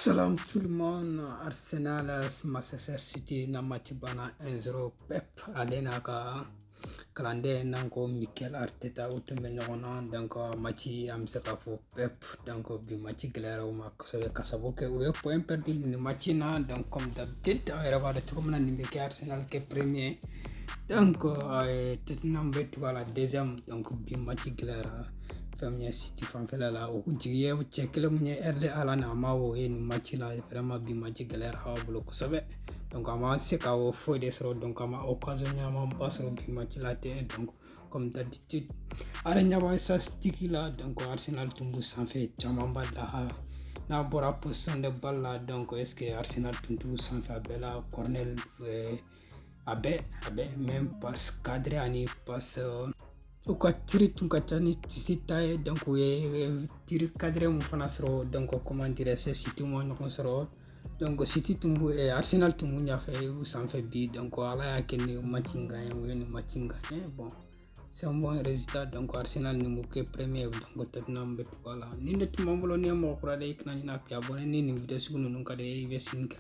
Salam tout le monde. Arsenal Manchester City na match banna 1-0. Pep ale n'a ka kalanden n'an ko Mikel Arteta, u tun bɛ ɲɔgɔn na. Donc match, an bɛ se k'a fɔ Pep, donc bi match gɛlɛyara u ma kosɛbɛ ka sababu kɛ u ye point perdu nin match in na. Donc comme d'habitude, aw yɛrɛ b'a dɔn cogo min na nin bɛ kɛ, Arsenal kɛ premier, donc Tottenham bɛ tugu a la deuxième. Donc bi match gɛlɛyara. Fɛn min ye City fanfɛla la, o jigi ye cɛ kelen mun ye, Erling Haaland, a ma o ye nin match la. Vraiment bi match gɛlɛyara aw bolo kosɛbɛ. Donc a ma se ka o foyi de sɔrɔ, donc a ma occasion ɲɛnamaba sɔrɔ bi match la ten. Donc comme d'habitude, a yɛrɛ ɲɛ b'a statistique la. Donc Arsenal tun b'u sanfɛ camanba la n'a bɔra possession de balle la. Donc est ce que Arsenal tun t'u sanfɛ a bɛɛ la? Corner, a bɛɛ, a bɛɛ, même passe cadré ani passe, u ka tir tun ka ca ni City ta ye. Donc u ye tir cadré mun fana sɔrɔ, donc comment dire, c'est City ma ɲɔgɔn sɔrɔ. Donc City tun b'u, Arsenal tun b'u ɲɛfɛ, u sanfɛ bi. Donc Ala y'a kɛ ni match in gagné, u ye nin match in gagné. Bon, c'est un bon résultat. Donc Arsenal ni m'u kɛ premier, donc Tottenham bɛ tugu a la. Nin de tun b'an bolo. Ni ye mɔgɔ kura de ye, i kana ɲinɛ k'i abonné. Ni nin vidéo sugu ninnu ka di i ye, i bɛ sini kɛ.